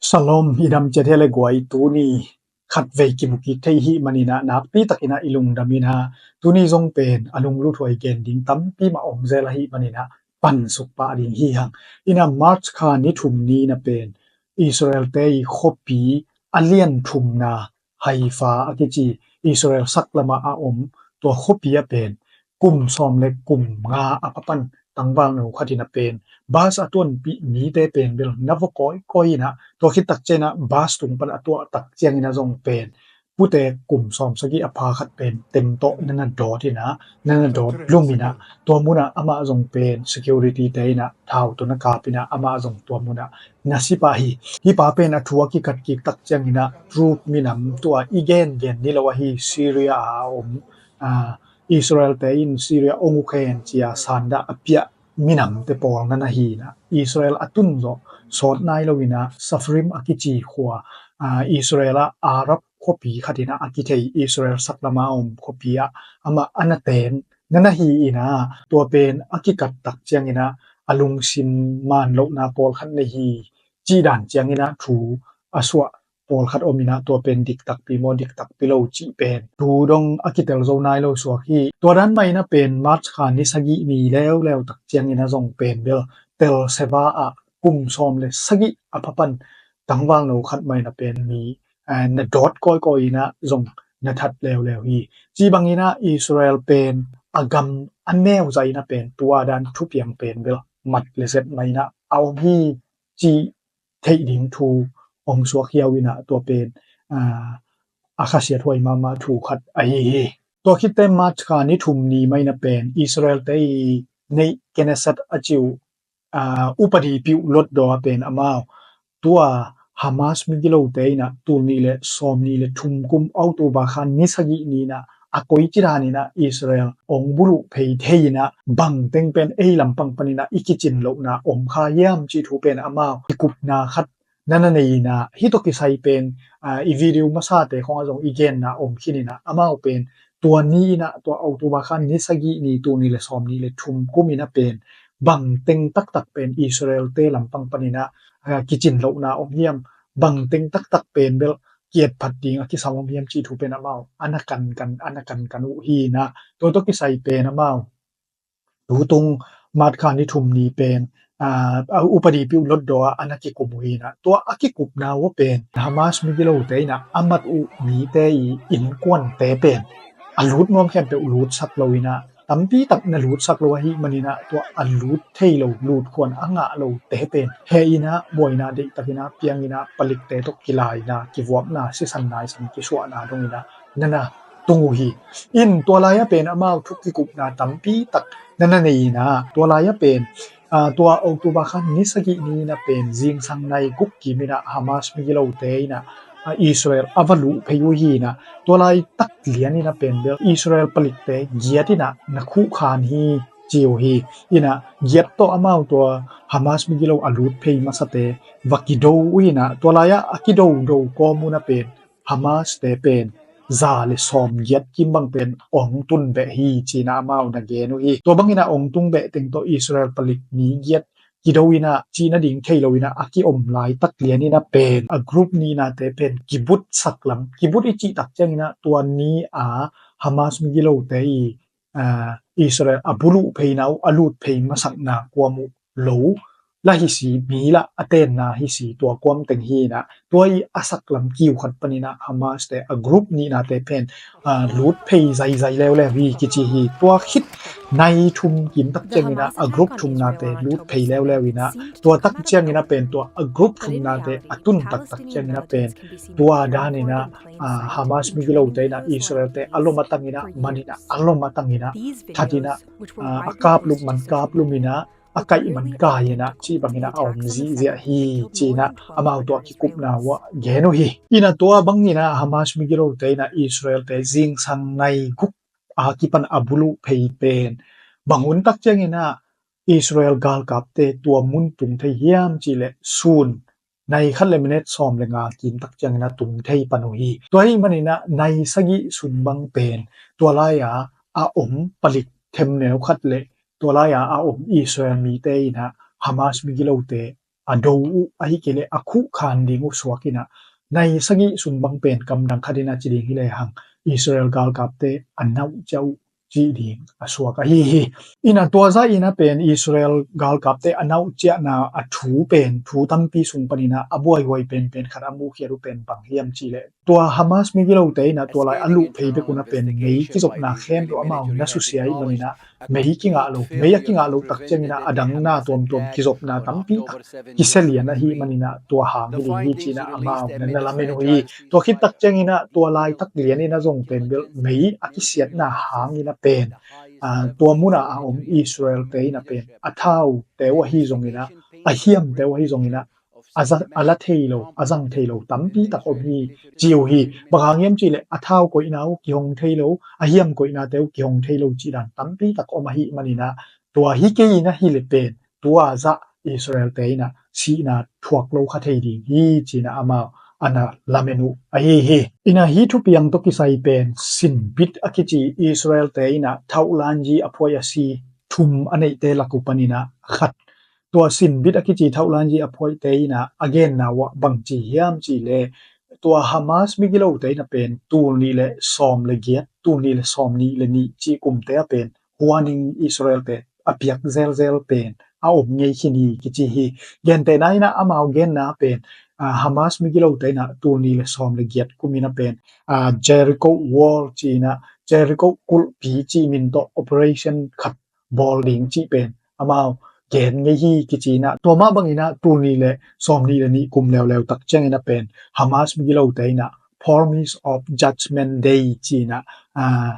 Shalom, i dam ciat hia le guai. Tuni khatvei kimu kit thei hi manina, nakpi takina i lungdam ina. Tuni zong pen a lunglut huai gen ding tampi ma ong zel ahi manina, pansuk pah ding hi hang. Ina March kha ni thum ni na pen Israel te i khopi a lian thumna Haifa a kichi Israel sak lama a om tua khopi a pen kum sawm le kum nga a phapan tangval no khat ina pen bus a tuanpi mite pen bel na va koi koi ina, tua khit tak chiang ina bus tung pan a tua tak chiang ina zong pen pute kum sawm sagi a pha khat pen tem to nana dot ina, nana dot lum ina, tua muna ama zong pen security te ina thau to na kap ina ama zong tua muna na si pah hi. Hi pa pen a thu a kikat kik tak chiang ina troop minam tua i gen gen ni lo ahi Syria a om, a, Israel te in Syria ong u khen chia sanda a pia minam te pawl nana hi na. Israel a tun zo sawt nai lo ina Safrim a kichi khua, a, Israel a Arab khopi khat ina a kithei Israel sak lama om khopi a ama ana ten nana hi ina, tua pen a kikat tak chiang ina a lungsim man lo na pawl khat nei hi chi dan chiang ina thu a suah pawl khat om ina, tua pen dik takpi maw dik takpi lo chi pen thu dong a kitel zo nai lo suak hi. Tua dan mai na pen March kha ni sagi ni leu leu tak chiang ina zong pen bel Tel Sheva a kum sawm le sagi a phapan tangval no khat mai na pen mi, a, na dot koi koi ina zong na that leu leu hi. Chi bang ina Israel pen a gam a neu zai na pen tua dan thupiang pen bel mat le zet mai na a om hi chi thei ding thu ong suak hiau ina tua pen, a, a khasiat huai mama thu khat ahi hi. Tua khit te March kha ni thum ni mai na pen Israel te i nei Knesset a chiu, a, upadi piu lot do a pen amau tua Hamas migilo te ina tul ni le sawm ni le thum kum October kha ni sagi ni na a koi chi dan ina Israel ong bulu phei thei ina bang teng pen ei lampang pan ina i kichin lo na om kha hiam chi thu pen amau i kupna khat nana nei ina, hi to kisai pen, a, i video masa te khong a zong i gen na om khin ina amau pen tua ni ina tua October kha ni sagi ni tul ni le sawm ni le thum kum ina pen bang teng tak tak pen Israel te lampang pan ina, a, kichin lo na om hiam, bang teng tak tak pen bel kiat phat ding a kisam om hiam chi thu pen amau ana kan kan, ana kan kan u hi na. Tua to kisai pen amau tutung March kha ni thum ni pen, a, a upadi piu lot do a ana kikum u hi na. Tua a kikupna u pen Hamas migilo te ina a mat u mite i inkuan te pen a lut nuam khempeuh lut sak lo ina, tampi tak na lut sak lo ahi manina tua a lut thei lo, lut khuan a ngah lo te pen he ina buaina deih tak ina piang ina palik te to kilai na, kivuak na, sisan nai san kisuah na dong ina nana tung u hi. In tua lai a pen amau thu kikupna tampi tak nana nei ina, tua lai a pen, a, tua October kha ni sagi ni na pen zingsang nai guk kim ina Hamas migilo te ina, a, Israel a va luh phei u hi na. Tua lai tak lian ina pen bel Israel palik te giat ina na khuh khan hi chi u hi. Ina giat to amau tua Hamas migilo a lut phei masa te va kido u hi na. Tua lai a a kido do kawm u na pen Hamas te pen za le sawm giat kim bang pen ong tun beh hi chi na amau na gen u hi. Tua bang ina ong tung beh teng to Israel palik mi giat kido ina chi na ding thei lo ina a kiom lai tak lian ina pen a group ni na te pen kibut sak lam, kibut i chi tak chiang ina tua ni a Hamas migilo te i, a, Israel a bulu phei na u a lut phei masak na kuam u lo la hi si, mi la a ten na hi si tua kuam teng hi na. Tua i a sak lam kiu khat pan ina Hamas te a group ni na te pen, a, lut phei zai zai leu leu hi kichi hi. Tua khit nai thum kim tak chiang ina a group thum na te lut phei leu leu ina. Tua tak chiang ina pen tua a group thum na te a tun tak tak chiang ina pen tua dan ina, a, Hamas migilo te ina Israel te a lom a tang ina man ina a lom a tang ina that ina, a, a kap lum man kap lum ina a kai man kai ina chi bang ina a om zihziah hi chi na amau tua kikupna u a gen u hi. Ina tua bang ina Hamas migilo te ina Israel te zingsang nai guk a kipan a bulu phei pen bang hun tak chiang ina Israel galkap te tua mun tung thei hiam chi le sun nai khat le minute sawm le nga kim tak chiang ina tung thei pan u hi. Tua hi man ina nai sagi sung bang pen tua lai a a om palik them neu khat le tua lai a a om Israel mite ina Hamas migilo te ອາໂດອຸ ອາຫິເກເລ ອາຄຸຄານດິງອຸສວກອິນະ ໃນສະກິສຸນບັງເປັນກຳດັງຄະດິນະຈີດິງຫິເລຫັງ ອິສຣາແອລການກັບເຕອະນາວຈາອຸ ຈີດິງອາສວກອາຫິຫິ ອິນະ ຕົວຈາອິນະເປັນ ອິສຣາແອລການກັບເຕອະນາວຈານາອາທູເປັນ ທູຕຳປີຊຸງປະນິນະ ອາບວຍຫວຍເປັນເປັນຂັດອາມຸຂຽດອຸເປັນບັງຮຽມຈີເລ ຕົວຮາມາສມິກິໂລເຕນະ ຕົວລາຍອາລຸເພເບກຸນະເປັນ ເມກິຈົບນາແຄມໂຕອາມາວນາສຸເຊຍມານິນະ ເມກິງະໂລ ເມຍະກິງະໂລຕັກເຈງນະ ອາດັງນາຕົວມຕົວມກິຈົບນາຕຳປີຕັກ ກິເຊລຽນະຫິມານິນະ ຕົວຫາງຫິລິງຫິຈີນະອາມາວນະລາເມໂນຫິ ຕົວຄິດຕັກເຈງນະ ຕົວລາຍຕັກລຽນນະ ຈົ່ງເປັນເບລ ເມອະກິສຽດນາຫາງນະເປັນ ອາ ຕົວມຸນະອາອົມອິສຣາແອລເຕນະເປັນ ອາທາວເຕວະຫິຈົ່ງນະ ອາຮຽມເຕວະຫິຈົ່ງນະ ອາຈະ ອາລາເທໂລ ອາຈັງເທໂລ ຕຳປີຕັກອົມຫິ ຈິວຫິ ບັງຫາງຮຽມຈີເລ ອາທາວກົຍນາວກິຫົງເທໂລ ອາຮຽມກົຍນາເຕວກິຫົງເທໂລ ຈີດານ ຕຳປີຕັກອົມອາຫິມານິນະ ຕົວຫິເກນະຫິເລເປນ ຕົວຈະອິສຣາແອລເຕນະ ຊີນາທວກໂລຄາເທດີງຫິຈີນະອາມາວ ອານາລາເມນຸ ອາຫິຫິ ອິນະ ຫິທຸປຽງໂຕກິໄຊເປນ ຊິນບິດອາກິຈີ ອິສຣາແອລເຕນະ ເທົາລານຢີອາພວຍອາຊີ ທຸມອາເນເຕລະກຸປະນິນະ ຂັດ ຕົວຊິນບິດອາກິຈີ ເທົາລານຢີອາພວຍເຕນະ ອາເກນນາວະ ບັງຈີຮຽມຈີເລ ຕົວຮາມາສມິກິໂລເຕນະເປັນ ຕູນລີເລຊອມເລກຽດ ຕູນລີເລຊອມນີເລນີຈີກຸມເຕອະເປັນ ຮວນິງອິສຣາແອລເຕ ອາປຽກເຊລເຊລເປັນ ອາອົມເງຍຄີນີກິຈີຮີ ເກນເຕນານະ ອາມາວເກນນາເປັນ ອາ ຮາມາສມິກິໂລເຕນະ ຕູນລີເລຊອມເລກຽດ ກຸມມິນະເປັນ ອາ ເຈຣິໂກວອລຈີນະ ເຈຣິໂກກຸລປີຈີມິນໂຕ Operation ຂັດ ບອລດິງຈີເປັນ ອາມາວ ເກນເງຍຮີກິຈີນະ ຕົວມາບັງອິນະ ຕູນລີເລຊອມນີເລນີກຸມແລ້ວແລ້ວ ຕັກແຈງນະເປັນ ຮາມາສມິກິໂລເຕນະ Promise of Judgment Day ຈີນະ ອາ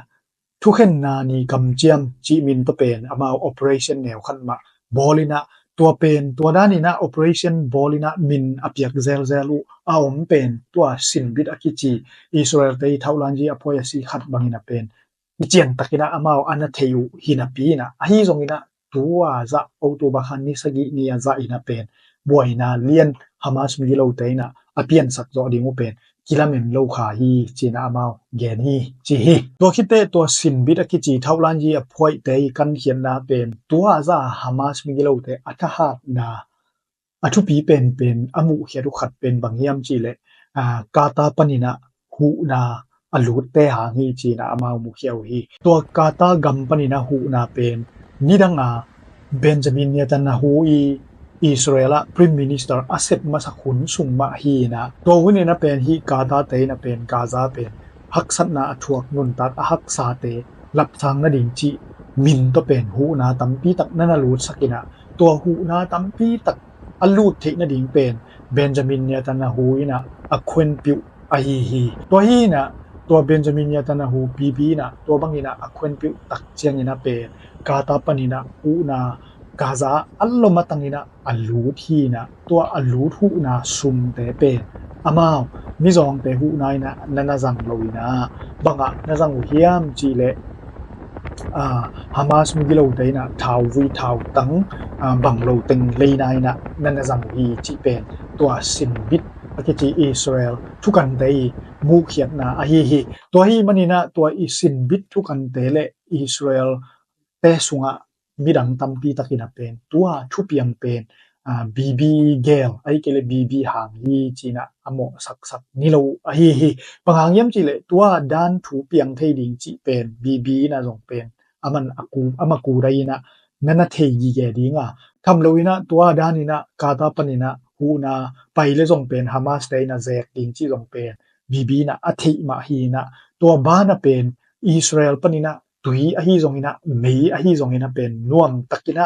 ທຸເຂັນນານີກຳຈຽມຈີມິນໂຕເປັນ ອາມາວ Operation ແນວຂັນມະ ບອລລິນະ ຕົວເປັນ ຕົວດານນີ້ນະ Operation ບອລລິນະ ມິນອາປຽກເຊລເຊລູ ອາອົມເປັນ ຕົວຊິນບິດອາກິຈີ ອິສຣາແອລເຕ ເທົາລານຢີອາພວຍອາຊີ ຂັດບັງອິນະເປັນ ຈຽນຕະກິນະອາມາວ ອານາເທຢູຫິນະປີນະ ອາຮີຊົງອິນະ ຕົວຈະໂອຕູບາຄານນິສະກິນິຍາຈະອິນະເປນ ບວຍນາລຽນ ຮາມາສມິກິໂລເຕນະ ອາປຽນສັກຈໍດີງອຸເປນ ກິລາເມນໂລຄາຮີຈີນະອາມາວ ແກນຮີຈີຮີ ຕົວຄິດເຕ ຕົວຊິນບິດອາກິຈີ ເທົາລານຢີອາພວຍເຕ ກັນຂຽນນາເປນ ຕົວຈະຮາມາສມິກິໂລເຕ ອາທະຫາດນາ ອາທຸປີເປັນເປັນ ອາມຸຂຽດອຸຂັດເປັນບັງຮຽມຈີເລ ອາ ກາຕາປະນິນະ ຫູນາ ອາລູດເຕຫາງຮີຈີນະອາມາວມຸຂຽວຮີ ຕົວກາຕາກຳປະນິນະ ຫູນາເປັນ ນິດັງອາ ເບນຈາມິນ ເນຕານຍາທູ ອີ ອິສຣາເອລ Prime Minister ອາເຊັບມາສັກ ຫຸນຊຸງມະຮີນະ ຕົວຫຸນນີ້ນະເປັນ ຮີກາຕາເຕນະເປັນ ກາຊາເປັນ ຮັກສັດນາອາທວກ ນຸນຕັດອາຮັກສາເຕ ລັບທາງນະດິງຈີ ມິນໂຕເປັນ ຫູນາຕຳປີຕັກ ນະນະລູດສັກກິນະ ຕົວຫູນາຕຳປີຕັກ ອາລູດເທນະດິງເປນ ເບນຈາມິນ ເນຕານຍາທູ ອີນະ ອາເຄວນປິວ ອາຮີຮີ ຕົວຮີນະ ຕົວເບນຈາມິນ ເນຕານຍາທູ ບີບີນະ ຕົວບັງອີນະ ອາເຄວນປິວ ຕັກຈຽງອີນະເປນ ກາຕາປະນິນະ ຫູນາ ກາຊາ ອັນໂລມາຕັງອີນະ ອາລູດຮີນະ ຕົວອາລູດຫູນາ ຊຸມເຕເປນ ອາມາວ ມິຈອງເຕຫູນາອີນະ ນະນະຈັງໂລອີນະ ບັງອານະຈັງຫູຮຽມຈີເລ ອາ ຮາມາສມິກິໂລເຕນະ ທາວວີທາວຕັງ ອາ ບັງໂລເຕັງເລນາຍນະ ນະນະຈັງຫູຮີຈີເປນ ຕົວຊິນບິດ ອາກິຈີ ອິສຣາເອລ ທຸກັນເຕ ໝູຂຽດນາ ອາຮີຮີ ຕົວຮີມານີ້ນະ ຕົວອິຊິນບິດ ທຸກັນເຕ ແລະ ອິສຣາເອລ ເຕຊຸງອະ ມິດັງຕຳປີຕະກິນະເປນ ຕົວທຸປຽງເປນ ອາ ບີບີແກລ ອາຮີເກເລ ບີບີຫາງຮີຈີນະ ອາໂມະສັກສັກ ນິໂລ ອາຮີຮີ ປະຫາງຢ້ຽມຈີເລ ຕົວດານທຸປຽງເທດີງຈີເປນ ບີບີນະ ຈົ່ງເປັນ ອາມັນອາກູ ອາມາກູໄດນະ ນະນະເທຢີແກດີງາ ທຳໂລອີນະ ຕົວດານອີນະ ກາຕາປະນິນະ ຫູນາ ໄປເລຈົ່ງເປັນ ຮາມາສໄດນະ ແຈກດີງຈີຈົ່ງເປັນ ບີບີນະ ອາທິມະຮີນະ ຕົວບານະເປັນ ອິສຣາເອລປະນິນະ ຕຸຍອາຮີຈົ່ງອີນະ ເມອາຮີຈົ່ງອີນະ ເປັນນວມຕະກິນະ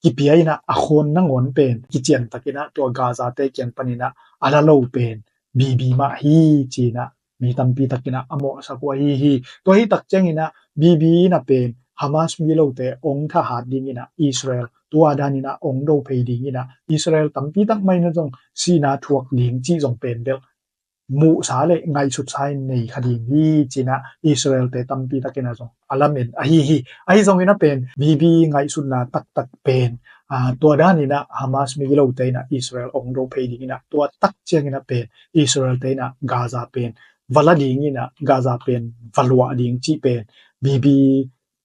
ກິເປຍອີນະ ອາໂຄນນະງອນເປັນ ກິຈຽນຕະກິນະ ຕົວກາຊາເຕກຽນປະນິນະ ອາລາໂລເປັນ ບີບີມະຮີຈີນະ ມີຕຳປີຕະກິນະ ອາໂມະສາກຸອາຮີຮີ ຕົວຮີຕັກແຈງອີນະ ບີບີນະເປັນ ຮາມາສມີໂລເຕ ອົງທະຫາດດີງອີນະ ອິສຣາເອລ ຕົວດານອີນະ ອົງໂດເພດີງອີນະ ອິສຣາເອລຕຳປີຕະໄມນະຈົ່ງ ຊີນາທວກດີງຈີຈົ່ງເປັນເດ ໝູສາເລ ໄງສຸດຊາຍໃນຄະດີງຮີຈີນະ ອິສຣາເອລເຕຕຳປີຕະກິນະຈົ່ງ ອາລາເມນ ອາຮີຮີ ອາຮີຈົ່ງອີນະເປັນ ບີບີໄງສຸດນາຕັກຕັກເປັນ ອາ ຕົວດານອີນະ ຮາມາສມີໂລເຕນະ ອິສຣາເອລອົງໂດເພດີງອີນະ ຕົວຕັກແຈງອີນະເປັນ ອິສຣາເອລເຕນະ ກາຊາເປັນ ວາລາດີງອີນະ ກາຊາເປັນ ວາລວະດີງຈີເປັນ ບີບີ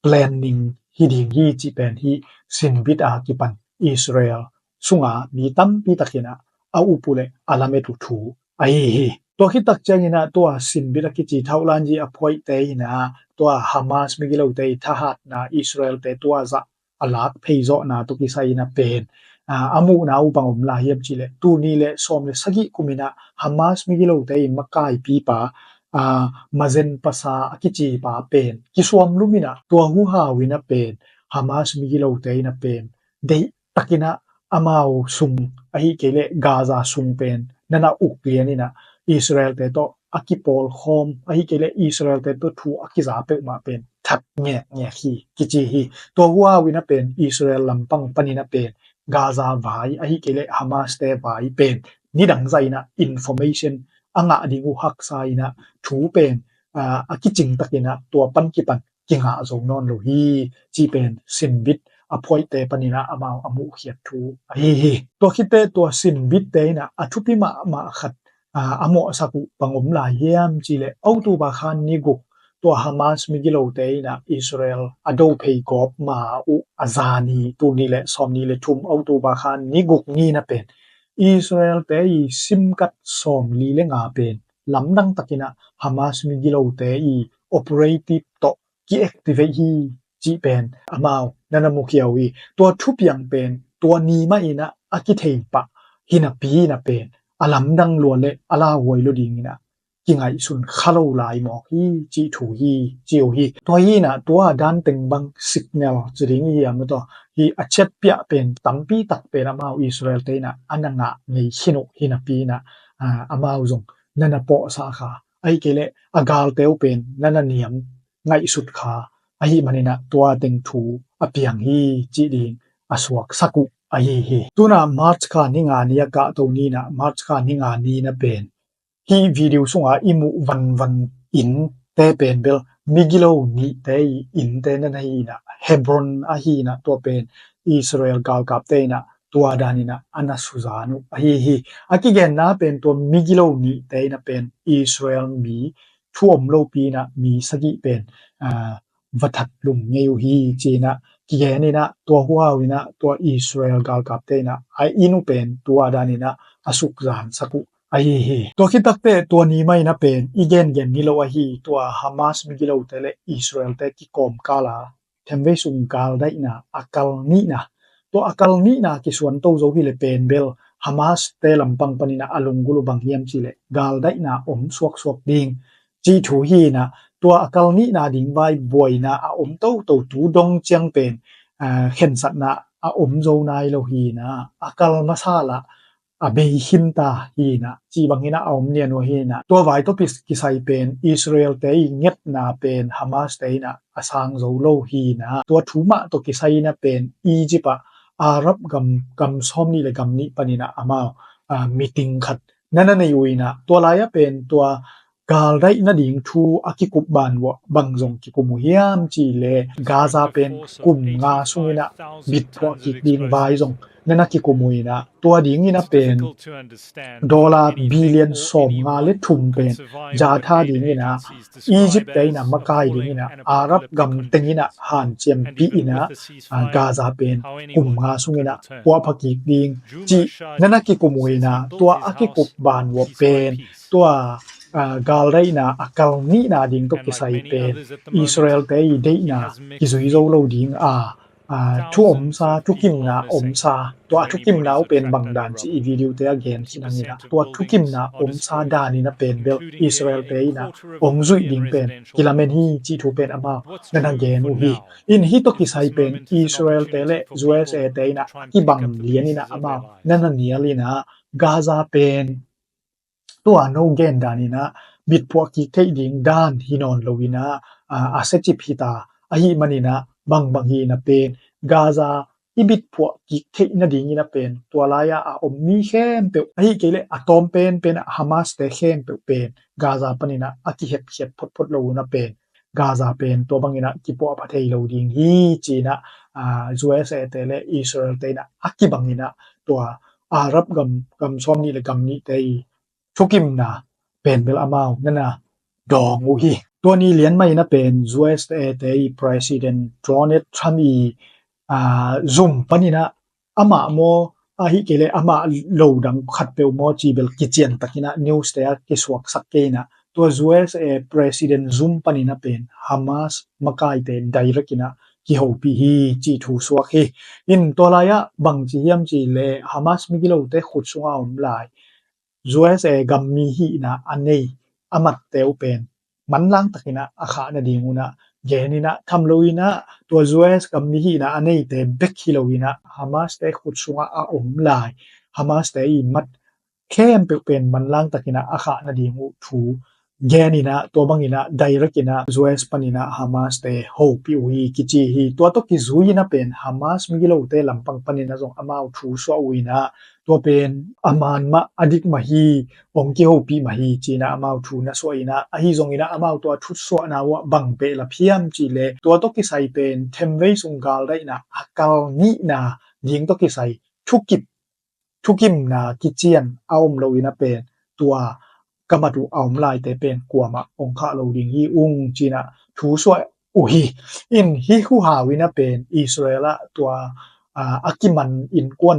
ແປລນນິງຮີດີງຮີຈີເປັນຮີ ຊິນບິດອາກິປັນ ອິສຣາເອລ ຊຸງອາ ມີຕຳປີຕັກເຄນະ ອາອຸປຸເລ ອາລາເມຕຸທູ ອາຮີຮີ. ຕົວຄິດຕັກແຈງອີນະ ຕົວຊິນບິດອາກິຈີ ເທົາລານຈີອາພອຍເຕອີນະ ຕົວຮາມາສມິກິໂລເຕ ທະຫາດນາອິສຣາເອລເຕ ຕົວຈະອາລາກເພເຈາະນາ ຕົວກິໄຊນະເປນ ອາ ອາມຸນາອຸບັງອົມລາຮຽມຈີເລ ຕູນີເລ ຊອມເລ ຊາກິກຸມອີນະ ຮາມາສມິກິໂລເຕ ມະກາຍປີປາ ອາ ມາເຊັນປາຊາ ອາກິຈີປາເປນ ກິຊວມລຸມອີນະ ຕົວຫູຮາວອີນະເປນ ຮາມາສມິກິໂລເຕອີນະເປນ ເດ ຕະກິນະ ອາມາວຊຸງ ອາຫິເກເລ ກາຊາຊຸງເປນ ນະນະອຸກລຽນອີນະ ອິສຣາເອລເຕໂຕ ອາກິໂປລຄອມ ອາຫິເກເລ ອິສຣາເອລເຕໂຕ ທູອາກິຊາເປວມາເປັນ ທັກແງກແງກຮີ ກິຈີຮີ ຕົວຫົວວິນະເປັນ ອິສຣາເອລລຳປັງປະນິນະເປັນ ກາຊາວາຍ ອາຫິເກເລ ຮາມາສເຕວາຍເປັນ ນິດັງໃຈນະ ອິນຟໍເມຊັນ ອາງະດິງອຸຮັກຊາຍນະ ທູເປັນ ອາ ອາກິຈິງຕະກິນະ ຕົວປັນກິປັນ ກິງຫາໂຊງນອນໂລຮີ ຈີເປັນ ຊິນບິດ ອາພອຍເຕປະນິນະ ອາມາວ ອາມຸຂຽດທູ ອາຮີຮີ ຕົວຄິດເຕ ຕົວຊິນບິດເຕນະ ອາທຸປິມະມະຄັດ ອາ ອາໂມະຊາກຸ ບັງອົມລາຮຽມຈີເລ ເອົາຕູບາຄານນິກຸກ ຕົວຮາມາສມິກິໂລເຕນະ ອິສຣາເອລ ອາໂດເພກອບ ມາອຸ ອາຊານີ ຕູນີເລ ຊອມນີເລ ທຸມ ເອົາຕູບາຄານນິກຸກ ນີ້ນະເປັນ ອິສຣາເອລເຕ ຊິມກັດ ຊອມລີເລງາເປັນ ລຳດັງຕະກິນະ ຮາມາສມິກິໂລເຕ ໂອເປເຣຕິບໂຕ ກິແອັກຕິເວດ ຮີ ຈີເປັນ ອາມາວ ນະນະໂມຄຽວ ອີ ຕົວທຸບຍັງເປັນ ຕົວນີມາອີນະ ອາກິເທປະ ຮີນະປີນະເປັນ ອາລຳດັງລວນເລ ອາລາໂຫຍໂລດີງອີນະ ກິໄງຊຸນຄາໂລລາຍໝອກ ຮີ ຈີທູ ຮີ ຈີໂອ ຮີ ຕົວຮີນະ ຕົວດານເຕັງບັງ ຊິກແນລ ຈະດິງ ຮີ ອາມາຕົວ ຮີ ອາເຈັດປຽເປັນ ຕຳປີຕັກເປັນ ອາມາວ ອິສຣາເອລເຕນະ ອານະງະ ເມຄີໂນ ຮີນະປີນະ ອາ ອາມາວ ຊົງ ນະນະເປາະສາຂາ ອາຫິເກເລ ອາກາລເຕວເປັນ ນະນະນຽມ ໄງສຸດຄາ ອາຫິມະນິນະ ຕົວເຕັງທູ ອາປຽງ ຮີ ຈີດີງ ອາສວກສະກຸ ອາຮີຮີ ຕຸນາ ມາດຄານິງານິຍະກະໂຕນີນະ ມາດຄານິງານີນະເປັນ ຮີ ວີດິວຊຸງອາ ອິມຸ ວັນວັນ ອິນເຕເປັນເບລ ມິກິໂລນີເຕ ອິນເຕນະນະຮີນະ ເຮບຣອນ ອາຮີນະ ຕົວເປັນ ອິສຣາເອລກາວກັບເຕນະ ຕົວດານນີ້ນະ ອານາຊູຊານູ ອາຮີຮີ ອາກິແກນນາເປັນຕົວມິກິໂລນີເຕນະເປັນ ອິສຣາເອລມີ ຖົວມໂລປີນະ ມີສະກິເປັນ ອາ ວະທັດລຸມເງຍຢູຮີ ຈີນະ ກິແກນນີ້ນະ ຕົວຫົວວິນະ ຕົວອິສຣາເອລກາວກັບເຕນະ ອາອິນູເປັນ ຕົວດານນີ້ນະ ອາສຸກຊານສະກຸ ອາຮີຮີ ຕົວຄິດຕັກເຕ ຕົວນີ້ໄມນະເປັນ ອີແກນແກນນິໂລ ອາຮີ ຕົວຮາມາສມິກິໂລເຕເລ ອິສຣາເອລເຕ ກິກອມກາລາ ແຖມເວຊຸງກາລໄດນາ ອາກາລນີນາ ຕົວອາກາລນີນາ ກິຊວນໂຕໂຈຮີເລເປນເບລ ຮາມາສເຕລຳປັງປະນິນະ ອາລຸງກຸລຸບັງຮຽມຈີເລ ກາລໄດນາ ອົມສວກສວກດິງ ຈີທູຮີນາ ຕົວອາກາລນີນາ ດິງວາຍບວຍນາ ອາອົມໂຕໂຕຕູດົງຈຽງເປັນ ອາ ເຂັນສັດນາ ອາອົມໂຈນາຍໂລຮີນາ ອາກາລມາຊາລາ ອາເບຫິນຕາຮີນະ ຈີບັງຮີນະ ອາອົມນຽນໂລຮີນະ ຕົວວາຍໂຕປິສກິໄຊເປັນ ອິສຣາເອລເຕ ເງັດນາເປັນ ຮາມາສເຕນະ ອາຊາງໂຈໂລຮີນະ ຕົວທູມະໂຕກິໄຊນະເປັນ ອີຢິບອາ ອາຣັບກຳ ກຳຊອມນີເລກຳນີປະນິນະ ອາມາວ ອາ ມີຕິງຂັດ ນະນະໃນອຸຍນະ ຕົວລາຍອະເປັນ ຕົວ ກາລໄດນະດິງທູ ອາກິກຸບບານວະ ບັງຈົງກິກຸມຸຮຽມຈີເລ ກາຊາເປັນ ກຸມງາຊຸງອີນະ ບິດພວກກິກດິງວາຍຈົງ ນະນະກິກຸມຸຍນະ ຕົວດິງອີນະເປັນ ໂດລາບິລຽນ ຊອມງາເລັດທຸມເປັນ ຈາທາດິງອີນະ ອີຢິບໄດນະ ມະກາຍດິງອີນະ ອາຣັບກຳເຕັງອີນະ ຫານຈຽມປີອີນະ ອາ ກາຊາເປັນ ກຸມງາຊຸງອີນະ ພວກພະກິກດິງ ຈີ ນະນະກິກຸມຸຍນະ ຕົວອາກິກຸບບານວະເປັນ ຕົວ ອາ ກາລໄດນາ ອາກາລນີນາ ດິງຕົກກິໄຊເປນ ອິສຣາເອລເຕ ໄດນາ ກິຊຸຍໂຈໂລດິງ ອາ ອາ ທຸອົມຊາ ທຸກິມນາ ອົມຊາ ຕົວທຸກິມນາ ເປັນບັງດານ ຈີອີວີດິວເຕ ອາແກນ ຊິນັງນີນາ ຕົວທຸກິມນາ ອົມຊາ ດານີນາ ເປັນເບລ ອິສຣາເອລເຕ ນາ ອົງຈຸຍດິງ ເປັນ ກິລາເມນຮີ ຈີທູ ເປັນອາມາວ ນະນາແກນອູຮີ ອິນຮີຕົກກິໄຊເປັນ ອິສຣາເອລເຕ ແລະ ຢູເອສເອເຕ ນາ ກິບັງລຽນນີນາ ອາມາວ ນະນາເນຍລີນາ ກາຊາເປັນ ຕົວໂນແກນດານີນະ ບິດພວກກິກເທກດິງ ດານຮີນອນໂລວີນາ ອາ ອາເຊຈິບຮີຕາ ອາຫິມະນີນະ ບັງບັງຮີນະເປນ ກາຊາ ອີບິດພວກກິກເທກນະດິງອີນະເປນ ຕົວລາຍອາ ອາອົມມີແຄມເປວ ອາຫິເກເລ ອາຕອມເປນ ເປນ ອາ ຮາມາສເຕແຄມເປວເປນ ກາຊາປະນິນະ ອາກິເຮັບຂຽດພົດພົດໂລນະເປນ ກາຊາເປນ ຕົວບັງອີນະ ກິປົວອາພະເທໂລດິງຮີ ຈີນະ ອາ ຢູເອສເອເຕ ແລະ ອິສຣາເອລເຕນະ ອາກິບັງອີນະ ຕົວອາຣັບກຳ ກຳຊອມນີ ແລະ ກຳນີເຕ ທຸກິມນາ ເປັນເບລອາມາວ ນະນາ ດອງອູຮີ ຕົວນີ້ລຽນໃໝ່ນະເປັນ ຢູເອສເອເຕ ປຣະຊິເດັນ ໂດນັລ ທຣຳ ອີ ອາ ຊຸມປະນິນະ ອາມາໂມ ອາຫິເກເລ ອາມາໂລດັງຂັດເປວມໍຈີເບລກິຈຽນຕັກຫິນະ news ເຕອະ ເກສວກສັກເກນະ ຕົວ USA president ຊຸມປະນິນະເປນ Hamas ມະກາຍເຕ direct ຫິນະ ກິໂຮປີຮີ ຈີທູສວກຮີ ອິນຕົວລາຍະ ບັງຈີຮຽມຈີເລ Hamas ມີກິໂລເຕຂຸດຊຸງອາອມລາຍ USA ກຳມີຫີນະ ອາເນຍ ອາມັດເຕວເປນ ມັນລາງຕັກຫິນະ ອາຂະນະດີງອຸນະ ເກນິນະ ທຳລຸຍນະ ຕົວ US ກຳມີຫີນະ ອາເນຍເຕເບັກຫິໂລຫິນະ Hamas ເຕຂຸດຊຸງອາອາອມລາຍ Hamas ເຕອີມັດ ແຄມເປເປນມັນລາງຕັກຫິນະ ອາຂະນະດີງອຸທູ ເກນິນະ ຕົວບັງຫິນະ direct ຫິນະ US ປະນິນະ Hamas ເຕໂຮປິອຸຮີ ກິຈີຮີ ຕົວຕົກກິຊູຍຫິນະເປນ Hamas ມີກິໂລເຕລຳປັງປະນິນະ ຊົງອາມາວທູສວະອຸຍນະ ຕົວເປັນອາມານມະອະດິກມະຮີ ອົງກິໂຮປີມະຮີ ຈີນະອາມາວທູນະສວະອີນະ ອາຮີຊົງອີນະ ອາມາວຕົວທຸດສວະນາວະ ບັງເປລະພຽມຈີເລ ຕົວຕົກກິໄຊເປັນ ເທັມເວຍຊຸງກາລໄດນະ ອາກາລນິນາ ດິງຕົກກິໄຊ ທຸກິບ ທຸກິມນາກິຈຽນ ອາອົມໂລອີນະເປນ ຕົວກຳມະຕຸອາອົມລາຍເຕເປນ ກົວມະອົງຄະໂລດິງຮີອຸງຈີນະ ທູສວະອຸຮີ ອິນຮີຄູຮາວິນະເປນ ອິສຣາເອລ ຕົວ ອາ ອາກິມັນອິນກວນ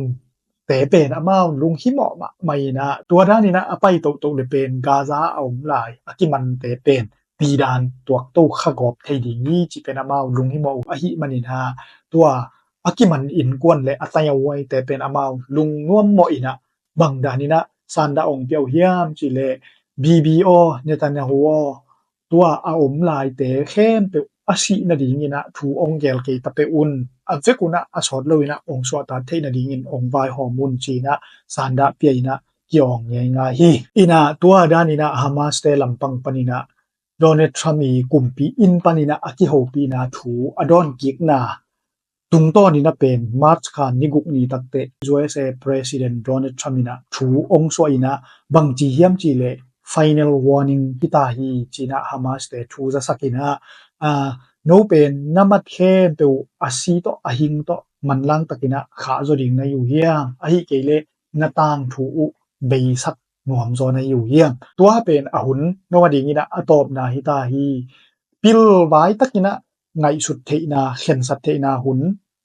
ເຕເປນອາມາວລຸງຫິເໝາະມະໄມນະ ຕົວດານິນະ ອາໄປໂຕໂຕເລເປນ ກາຊາອາອມລາຍ ອາກິມັນເຕເປນ ປີດານ ຕົວໂຕຂະກອບໄທດີງຮີ ຈີເປນອາມາວລຸງຫິເໝາະອາຫິມະນິນະ ຕົວ ອາກິມັນອິນກວນ ແລະ ອາໄຕອາໄວ ແຕ່ເປັນອາມາວລຸງນວມມໍອີນະ ບັງດານິນະ ຊານດາອົງປຽວຮຽມຈີເລ ບີບີອໍ ເນຕານຍາຮູອໍ ຕົວອາອົມລາຍເຕເຄມເປອາຊິນະດີງອິນະ ທູອົງແກລເກຕະເປອຸນ ອາເວກຸນະ ອາຊອດໂລອິນະ ອົງສວະຕາເທນະດີງອິນ ອົງວາຍຫໍມຸນຈີນະ ຊານດາປຽຍນະ ກິອອງງາຍງາຍຮີ ອິນະ ຕົວດານິນະ Hamas ເຕລຳປັງປະນິນະ Donald Trump ອີ ກຸມປີອິນປານິນະ ອາກິໂຮປີນາ ທູອາດອນກິກນາ ຕຸງຕໍ່ນິນະເປນ March ຄານນິກຸກນີຕັກເຕະ USA President Donald Trump ນະ ທູອົງສວຍນະ ບັງຈີຮຽມຈີເລ Final Warning ພິຕາຮີ ຈີນະ Hamas ເຕ ທູຈະສັກກິນະ ອາ ໂນເປນນະມັດເຄມເປອາຊີໂຕອາຫິງໂຕມັນລາງຕະກິນະ ຂາໂຈດິງນາຢູຮຽງ ອາຫິເກເລ ນະຕ່າງທູອຸ ເບສັກ ນວມໂຊນໃນຢູ່ຮຽງ ຕົວເປັນອະຫຸນ ນວມມະດີງອິນະ ອະຕອບນາຫິຕາຮີ ປິລວາຍຕັກກິນະ ໄງສຸດເທນາ ເຂັນສັດເທນາຫຸນ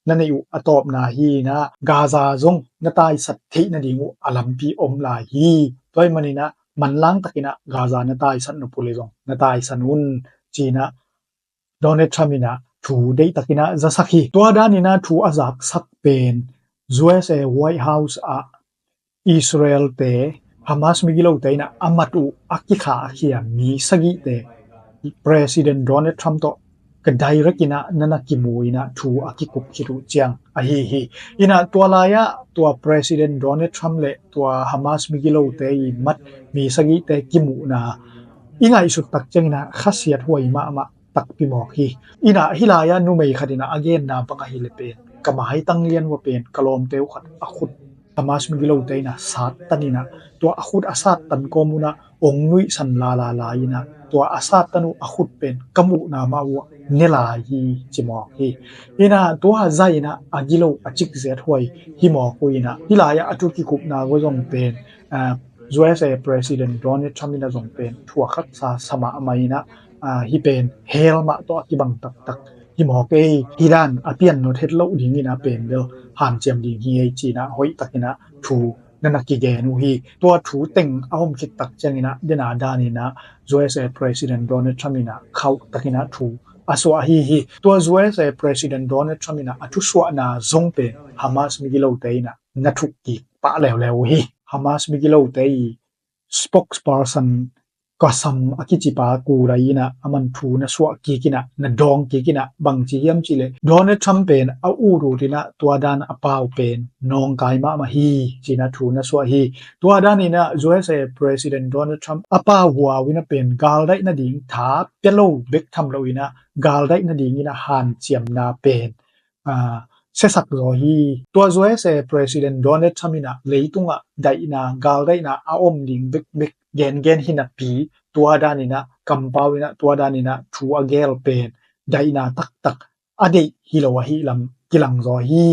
ນະໃນອຸ ອະຕອບນາຮີນະ ກາຊາຊົງ ນະຕາຍສັດເທນາດີງອຸ ອາລຳປີອົມລາຍຮີ ຕົວມະນີນະ ມັນລາງຕັກກິນະ ກາຊານະຕາຍສັດນະປຸເລຊົງ ນະຕາຍສະໜຸນ ຈີນະ Donald Trump ນະ ທູໄດ້ຕັກກິນະ ຈະສັກຮີ ຕົວດານິນະ ທູອາຈາກສັກເປັນ ຢູເອສເອ White House ອະ ອິສຣາເອລເຕ Hamas ມີກິໂລເຕນະ ອາມາຕູ ອາກິຄາ ອາເຄຍ ມີສະກິເຕ President Donald Trump ໂຕ ກະໄດເຣກກິນະ ນະນະກິມູອິນະ ທູອາກິກຸບຄິລຸຈຽງ ອາຮີຮີ ອິນະ ຕົວລາຍະ ຕົວ President Donald Trump ແລະ ຕົວ Hamas ມີກິໂລເຕ ອີມັດ ມີສະກິເຕ ກິມຸນາ ອີໄງສຸດຕັກຈຽງນະ ຄາສຽດຫວຍມະມະ ຕັກປີໝອກຮີ ອີນະ ຫິລາຍະ ນຸເມຍຄະດິນະ ອາເກນນາ ບັງອາຮີເລເປນ ກະມາໄຮຕັງລຽນວະເປນ ກະລອມເຕວຂອດ ອາຄຸດ Hamas ມີກິໂລເຕນະ ສາດຕັນນິນະ ຕົວອາຄຸດອາສາດຕັນກອມມຸນະ ອົງນຸຍສັນລາລາລາຍນະ ຕົວອາສາດຕັນອຸອາຄຸດເປັນ ກະມຸນາມາວະ ເນລາຍຮີ ຈິໝອກຮີ ອີນະ ຕົວໃຈນະ ອາກິໂລ ອາຈິກແຈດຫວຍ ຫິໝອກອຸຍນະ ຫິລາຍະ ອາທຸດກິກຸບນາ ກວະຈົງເປັນ ອາ ຢູເອສເອ President Donald Trump ນະ ຈົງເປັນ ທົວຄັກສາສະມະໄມນະ ອາ ຮີເປັນ ເຮລມະ ໂຕອາກິບັງຕັກຕັກ ຫິໝອກເອ ຮີດານ ອາປຽນໂນເທັດໂລດີງອິນະ ເປັນເບລ ຫານຈຽມດີງຮີໄອຈີນະ ໂຮຍຕັກອິນະ ທູ ນະນະກິແກນູຮີ ຕົວທູເຕັງ ອາຫົມຄິດຕັກຈຽງອິນະ ເດນາດານອິນະ ຢູເອສເອ President Donald Trump ນະ ເຂົ້າຕັກອິນະ ທູ ອາສວະຮີຮີ ຕົວ ຢູເອສເອ President Donald Trump ນະ ອາທຸສວະນາ ຊົງເປັນ Hamas ມີກິໂລເຕນະ ນະທຸກກີກປະແລ້ວແລ້ວຮີ Hamas ມີກິໂລເຕ spokesperson ກະຊຳ ອາກິຈິປາ ກູໄລນະ ອາມັນທູ ນະສວະກີກິນະ ນະດອງກີກິນະ ບັງຈີຮຽມຈີເລ Donald Trump ເປັນ ອາອູດູຕິນະ ຕົວດານອາປາວເປັນ ນອງກາຍມະມະຮີ ຈີນະ ທູ ນະສວະຮີ ຕົວດານນີ້ນະ ຢູເອສເອ President Donald Trump ອາປາວຫົວວິນະເປັນ ກາລໄດນະດີງ ທາເປໂລ ເບັກທຳໂລອີນະ ກາລໄດນະດີງອີນະ ຫານຈຽມນາເປັນ ອາ ເຊສັກໂລຮີ ຕົວ ຢູເອສເອ President Donald Trump ນະ ເລຍຕຸງອະ ໄດນາ ກາລໄດນາ ອາອົມດິງເບັກເບັກ ແກນແກນຫິນະປີ ຕົວດານນີ້ນະ ກຳປາວນະ ຕົວດານນີ້ນະ ທູອາແກລເປນ ໄດນາຕັກຕັກ ອາເດຫິໂລອະຫິລຳ ກິລັງໂລຮີ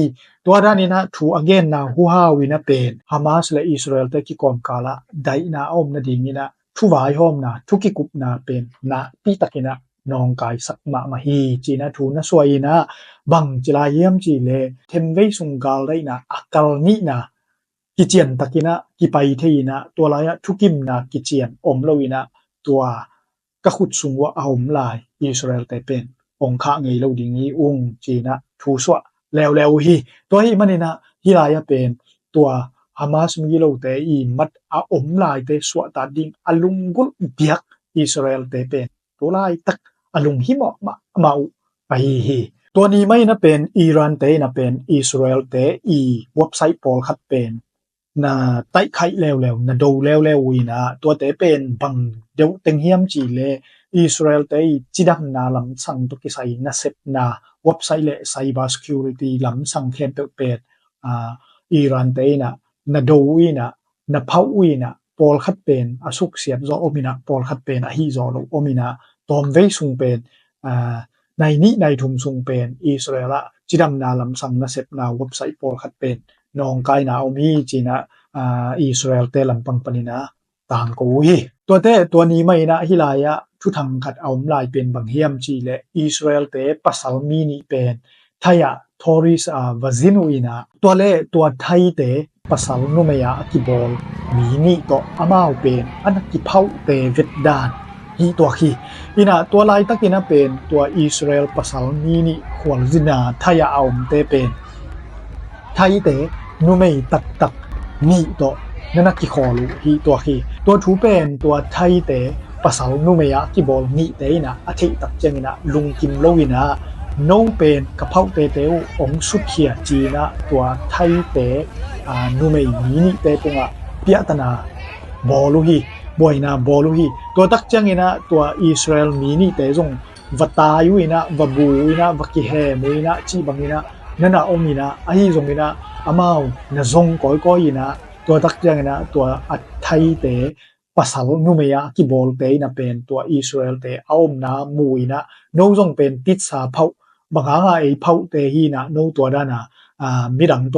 ຕົວດານນີ້ນະ ທູອາແກນນາ ຫູຮາວິນະເປນ Hamas ແລະ ອິສຣາເອລ ແຕ່ກິກອມກາລະ ໄດນາ ອາອົມນະດີງນີ້ນະ ທຸວາຍຫອມນາ ທຸກິກຸບນາເປັນ ນາປີຕັກກິນະ ນອງກາຍສັກມະມະຮີ ຈີນະ ທູນະສວຍນະ ບັງຈີລາຮຽມຈີເລ ເທັມເວຍຊຸງກາລໄດນະ ອາກາລນິນາ ກິຈຽນຕັກອິນະ ກິໄປເທອິນະ ຕົວລາຍອະທຸກິມນາກິຈຽນອົມໂລອິນະ ຕົວກະຂຸດຊຸງວະອາອົມລາຍອິສຣາເອລເຕເປັນອົງຄະເງຍໂລດິງອີອຸງຈີນະ ທູສວະແລ້ວແລ້ວຮີ ຕົວຮີມັນອິນະ ຮີລາຍອະເປັນ ຕົວຮາມາສມິກິໂລເຕອີມັດອາອົມລາຍເຕສວະຕາດດິງອາລຸງກຸລບຽກອິສຣາເອລເຕເປັນ ຕົວລາຍຕັກອາລຸງຫິມະມະມາອຸ ອາຮີຮີ ຕົວນີ້ໄມນະເປັນ ອີຣານເຕນະເປັນ ອິສຣາເອລເຕອີ ເວັບໄຊປອລຄັດເປັນ ນາໄຕໄຄແລ້ວແລ້ວ ນາໂດແລ້ວແລ້ວອຸຍນະ ຕົວເຕເປັນບັງເດວເຕັງຮຽມຈີເລ ອິສຣາເອລເຕອີ ຈີດຳນາລຳສັງໂຕກິໄຊ ນາເຊັບນາ ເວັບໄຊເລ ໄຊເບີເຊັກຢູຣິຕີ ລຳສັງແຄມເປີກເປດ ອາ ອີຣານເຕນະ ນາໂດອຸຍນະ ນາເພົາອຸຍນະ ປອລຄັດເປັນ ອາສຸກສຽດໂຈອອມອິນະ ປອລຄັດເປັນ ອາຮີໂຈໂລອອມອິນະ ຕອມເວຍຊຸງເປັນ ອາ ໃນນິໃນທຸມຊຸງເປັນ ອິສຣາເອລ ຈີດຳນາລຳສັງ ນາເຊັບນາ ເວັບໄຊປອລຄັດເປັນ ນອງກາຍນາອອມຮີຈີນະ ອາ ອິສຣາເອລເຕລຳປັງປະນິນະ ຕ່າງໂກຮີ ຕົວເຕ ຕົວນີ້ໄມນະ ຮີລາຍອະ ທຸທັງຄັດອາອົມລາຍເປັນບັງຮຽມຈີແລະ ອິສຣາເອລເຕປະສັລມີນິເປັນ ໄທອະ ໂທຣິສ ອາ ວາຊິນອຸຍນະ ຕົວເລ ຕົວໄທເຕ ປະສັລນຸເມຍະ ອາກິໂບລ ມີນິໂຕ ອາມາວເປນ ອານາກິເພົາເຕເວັດດານ ຮີຕົວຄີ ອີນະ ຕົວລາຍຕັກກິນະເປັນ ຕົວອິສຣາເອລປະສັລມີນິ ຄວນຊິນາ ໄທອາອົມເຕເປັນ ໄທເຕ ນຸເມຍະຕັກຕັກ ນິໂຕ ນານາກິຄອລູ ຮີຕົວຄີ ຕົວທູເປັນ ຕົວໄທເຕ ປະສັລນຸເມຍະ ກິໂບລ ນິເຕນະ ອາທິຕັກເຈງນະ ລຸງກິມໂລວິນະ ໂນເປນ ກະເພົາເຕເຕວ ອົງສຸດເຂຍຈີນະ ຕົວໄທເຕ ອາ ນຸເມຍະ ມີນິເຕປຸງອະ ປຽຕະນາ ໂບລູຮີ ບວຍນາໂບລູຮີ ຕົວຕັກເຈງນະ ຕົວອິສຣາເອລມີນິເຕຈົງ ວະຕາຢູອີນະ ວະບູອີນະ ວະກິແຮມຸຍນະ ຈີບັງອີນະ ນະນະອົມອີນະ ອາຮີຈົງອີນະ ອາມາວ ນະຈົງກອຍກອຍອີນະ ຕົວຕັກເຈງນະ ຕົວອາໄທເຕ ປະສັລນຸເມຍະ ກິໂບລເຕນະເປັນ ຕົວອິສຣາເອລເຕ ອາອົມນາມູອີນະ ໂນຈົງເປັນ ຕິດສາເພົາ ບັງອາງອາເອຍເພົາເຕຮີນະ ໂນຕົວດານາ ອາ ມິດັງໂຕ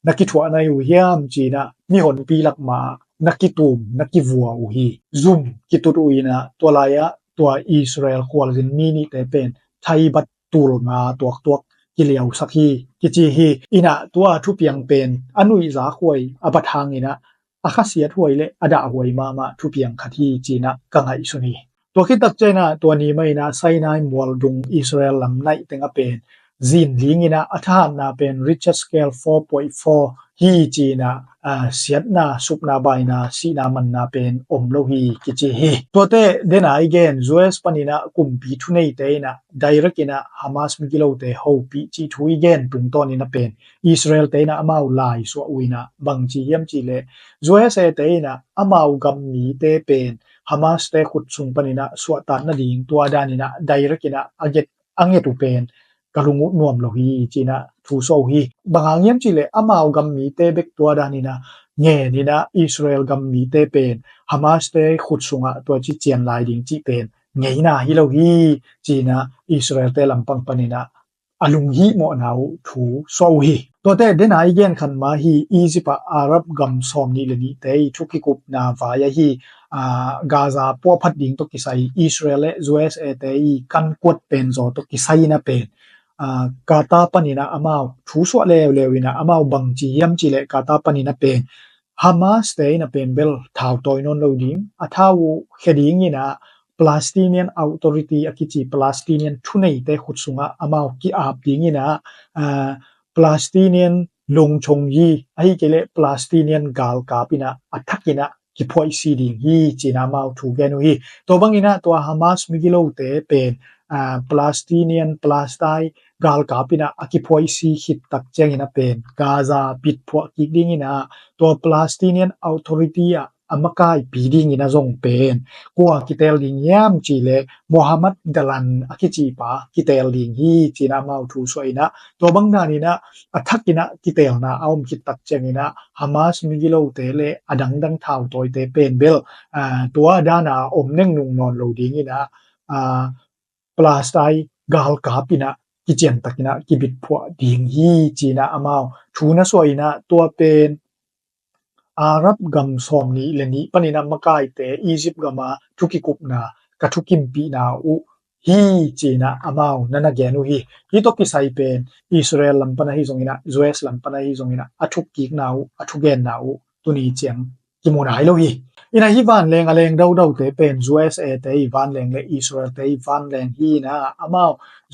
ນະກິທົວະນາຍອູຮຽມຈີນະ ມີຫົນປີລັກມາ ນະກິຕູມ ນະກິວັວອູຮີ ຈຸມ ກິຕຸດອູອີນະ ຕົວລາຍອະ ຕົວອິສຣາເອລຄວນຊິນມີນິເຕເປັນ ໄທບັດຕູລງາ ຕົວກຕົວກ ກິລຽວສັກຮີ ກິຈີຮີ ອີນະ ຕົວທູປຽງເປັນ ອະນຸຍຈາຄວຍ ອະບັດທາງອີນະ ອາຄາເຊຍດຫວຍ ແລະ ອະດະຫວຍມາມາ ທູປຽງຄັດຮີຈີນະ ກະໄງຊຸນີ ຕົວຄິດຕັກເຈນະ ຕົວນີ້ໄມນະ ໄຊນາຍມວລດຸງ ອິສຣາເອລລຳໄນເຕັງອະເປນ ຈີນລີງອີນະ ອາທະຫານນາເປັນ ຣິດຈາດສະເກລ ໂຟ ໂຟ ຮີຈີນະ ອາ ສຽດນາ ສຸບນາ ບາຍນາ ສີນາ ມັນນາເປັນ ອົມໂລຮີ ກິຈີຮີ ຕົວເຕ ເດນາອີເກນ ຢູເອສປະນິນະ ກຸມປີທຸເນຍເຕນະ ໄດເຣັກອີນະ ຮາມາສມິກິໂລເຕ ໂຮປີຈີທູອີເກນ ຕຸງຕອນອີນະເປັນ ອິສຣາເອລເຕນະ ອາມາວລາຍສວະອຸຍນະ ບັງຈີຮຽມຈີເລ ຢູເອສເອເຕນະ ອາມາວກຳມີເຕເປັນ ຮາມາສເຕຂຸດຊຸງປະນິນະ ສວະຕານນະດິງ ຕົວດານອີນະ ໄດເຣັກອີນະ ອາເກັດ ອາເງຕຸເປນ ກະລຸງອຸນວມໂລຮີຈີນະ ທູໂຊຮີ ບັງອາງງຽມຈີເລ ອາມາວກຳມີເຕເບັກ ຕົວດານອີນະ ແງນີນະ ອິສຣາເອລກຳມີເຕເປັນ ຮາມາສເຕຂຸດຊຸງອະ ຕົວຈີຈຽນລາຍດິງຈີເປັນ ເງຍໜ້າຮີໂລຮີ ຈີນະ ອິສຣາເອລເຕລຳປັງປະນິນະ ອາລຸງຮີເມາະນາວ ທູໂຊຮີ ຕົວເຕ ເດນາອີເກນຄັນມາຮີ ອີຢິບ ອາຣັບ ກຳຊອມນີເລນີເຕ ທຸກກິກຸບນາວາຍາຮີ ອາ ກາຊາ ປົວພັດດິງຕົກກິໄຊ ອິສຣາເອລ ແລະ ຢູເອສເອເຕ ກັນກວດເປັນໂຈຕົກກິໄຊນະເປັນ ອາ ກາຕາປະນິນະ ອາມາວ ທູສວະແລ້ວແລ້ວອີນະ ອາມາວ ບັງຈີຮຽມຈີ ແລະ ກາຕາປະນິນະເປັນ ຮາມາສເຕນະເປັນ ເບລ ທາວໂຕຍນອນໂລດິງ ອາທາວ ເຄດິງອີນະ ປາລາສຕີນຽນ ອອໂຕຣິຕີ ອາກິຈີ ປາລາສຕີນຽນ ທຸເນຍເຕ ຂຸດຊຸງອະ ອາມາວ ກິອາບດິງອີນະ ອາ ປາລາສຕີນຽນ ລົງຊົງຢີ ອາຮີເກເລ ປາລາສຕີນຽນ ກາລກາປິນະ ອາທັກກິນະ ກິພວຍຊີດິງຮີ ຈີນາມາວ ທູແກນູຮີ ຕົວບັງອີນະ ຕົວຮາມາສມິກິໂລເຕເປັນ ອາ ປາລາສຕີນຽນ ປາລາສໄຕ ກາລກາປິນະ ອາກິພວຍຊີ ຄິດຕັກແຈງອີນະເປັນ ກາຊາ ປິດພວກກິກດິງອີນະ ຕົວປາລາສຕີນຽນ ອອໂຕຣິຕີ ອາ ອາມະກາຍປີດິງອີນະ ຊົງເປັນ ກົວກິເຕລດິງຍາມຈີເລ ໂມຮາມັດ ດາລັນ ອາກິຈີປາ ກິເຕລດິງຮີ ຈີນາມາວ ທູສວຍນະ ຕົວບັງນານີນະ ອາທັກກິນະ ກິເຕລນາອາອມ ຄິດຕັກແຈງອີນະ ຮາມາສມິກິໂລເຕເລ ອາດັງດັງທາວໂຕຍເຕເປັນເບລ ອາ ຕົວດານາອມເນັງນຸງນອນໂລດີງອີນະ ອາ ປາລາສໄຕ ກາລກາປິນະ ກິຈຽນຕັກກິນະ ກິບິດພວກດີງຮີ ຈີນາອາມາວ ທູນະສວຍນະ ຕົວເປັນ ອາຣັບກຳຊອມນີເລນີ ປະນິນະມະກາຍເຕ ອີຢິບກຳມາ ທຸກກິກຸບນາ ກະທຸກກິມປີນາອຸ hi, chi in a amau na na gen u hi. Hi toh kisai pen Israel lam pan ahi zongin a, U S lam pan ahi zongin a, a thuk kikna uh, a thugenna uh tuni chiang kimu nai lo hi. In a hi vanleng a leng dau dau te pen U S A te i vanleng le Israel te i vanleng hi in a, amau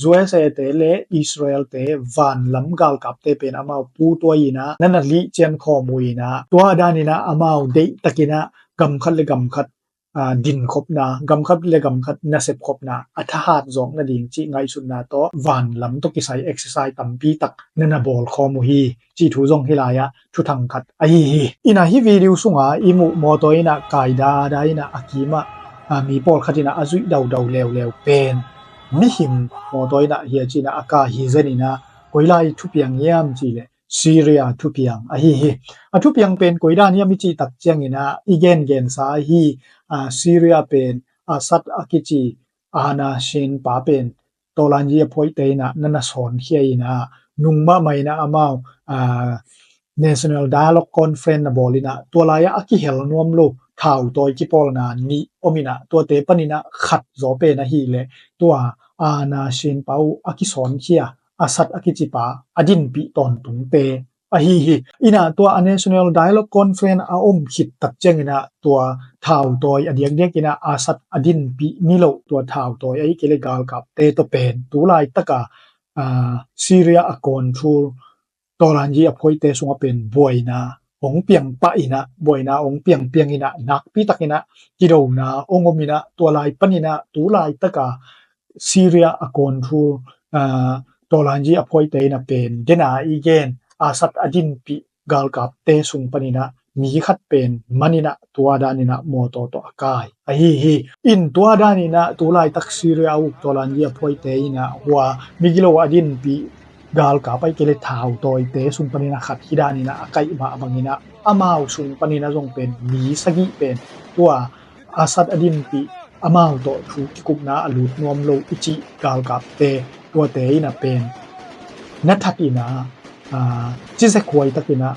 U S A te le Israel te van lam galkap te pen amau putuai in a, na na lih chian khawm u in a, tua dan in a amau deih takin a gam khat le gam khat, a, din khopna, gam khat le gam khat nasep khopna, a thahat zawkna ding chih ngaihsutna tawh van lam toh kisai exercise tampi tak na na bawl khawm u hi, chih thu zong hi lai a thuthang khat ahi hi. In a hi video sunga i muh mawtaw in a kai dada in a a kim a, a, mi pawlkhat in a a zuih dau dau leuleu pen mihing mawtaw in a hia chi in a a kai hi zen in a, koi lai thupiang hiam chi le Syria thupiang ahi hi. A thupiang pen koi dan hiam i chih tak chiang in a i gen gen sa hi, a, Syria pen Assad a kichi ana shin pa pen tawlanji a phoite in a na na sawn khia in a, nung mahmah in a amau, a, National Dialogue Conference na bawl in a, tua lai a a kihel nuam lo thautawi kipawlna nih om in a, tuate pan in a khat zaw pen ahi le tua ana shin pa uh a kisawn khia Assad a kichi pa a dinpih tawntung te ahi hi. In a tua a National Dialogue Conference a om khit tak chiang in a tua thautawi a diak diak in a Assad a dinpih ni lo tua thautawi ahi kei le galkap te tawh pen tu lai tak a, a, Syria a control tawlanji a phoite sung a pen buaina ong piang pah in a, buaina ong piang piang in a, nakpi tak in a kidona ong om in a, tua lai pan in a tu lai tak a Syria a control, a, tawlanji a phoite in a pen dena i gen Assad a dinpih galkap te sung pan in a mi khat pen man in a tua dan in a mawtaw tawh a kai ahi hi. In tua dan in a tu lai tak Syria a uk tawlanji a phoite in a hua migilo a dinpih galkap ahi kei le thautawi te sung pan in a khat hi dan in a a kai mah bang in a amau sung pan in a zong pen mi sagih pen tua Assad a dinpih amau tawh thu kikupna a lut nuam lo i chih galkap te tuate in a pen na that in a, a, chi zek huai tak in a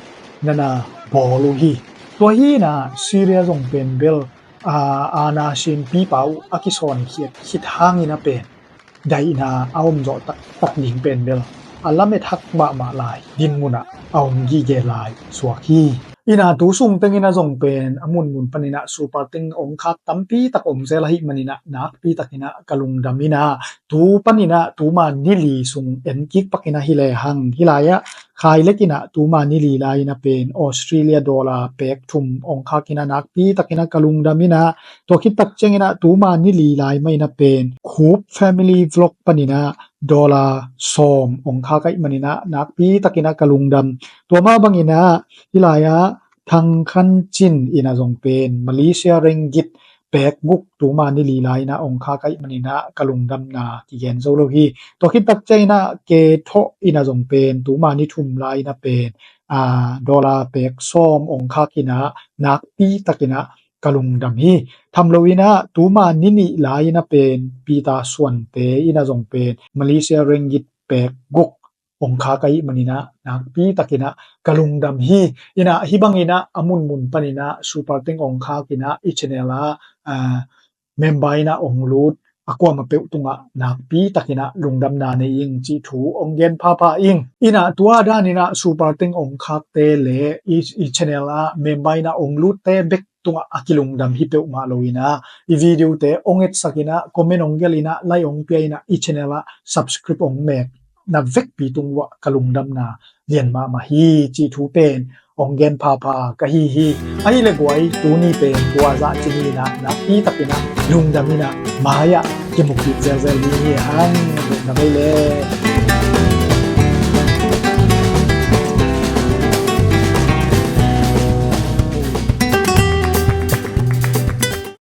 na na bawl u hi. Tua hi in a Syria zong pen bel, a, ana shin pi pa uh a kisawn khiat khit hang in a pen dai in a a om zawh tak tak ding pen bel a lamet hak mahmah lai dinmun a a om gige lai suak hi. In a tu sung teng in a zong pen a mun mun pan in a super teng ong khak tampi tak om zel ahi man in a nakpi tak in a ka lungdam in a tu pan in a tuma ni li sung en kik pak in a hi le hang hi lai a khai lek in a tuma ni li lai in a pen Australia dollar pek thum ong khak in a nakpi tak in a ka lungdam in a tua khit tak chiang in a tuma ni li lai mai in a pen Khup Family Vlog pan in a dollar sawm ong khak ahi man in a nakpi tak in a ka lungdam. Tua mah bang in a hi lai a Thang Khan Chin in a zong pen Malaysia ringgit pek guk tuma ni li lai in a ong khak ahi man in a ka lungdamna kigen zo lo hi. Tua khit tak chiang in a Ke Tho in a zong pen tuma ni thum lai in a pen, a, dollar pek sawm ong khak in a nakpi tak in a ka lungdam hi. Tham lo in a tuma ni nih lai in a pen Peter Suante in a zong pen Malaysia ringgit pek guk ong khak ahi man in a nakpi tak in a ka lungdam hi. In a hi bang in a a mun mun pan in a super teng ong khak in a i channel a, a, member in a ong lut a kuama peuh tung a nakpi tak in a lungdamna nei ing chih thu ong gen phapha ing. In a tua dan in a super teng ong khak te le i, i channel a member in a ong lut te bek tung a a ki lungdam hi peuhmah lo in a i video te ong etsak in a comment ong gelh in a like ong pia in a i channel a subscribe ong mek na vekpi tung uah ka lungdamna lian mahmah hi chih thu pen ong gen phapha ka hi hi. Ahi le guai tuni pen tua zah chi ni in a nakpi tak in a lungdam in a mai a kimu kit zel zel ding hi hang, lungdam ei le.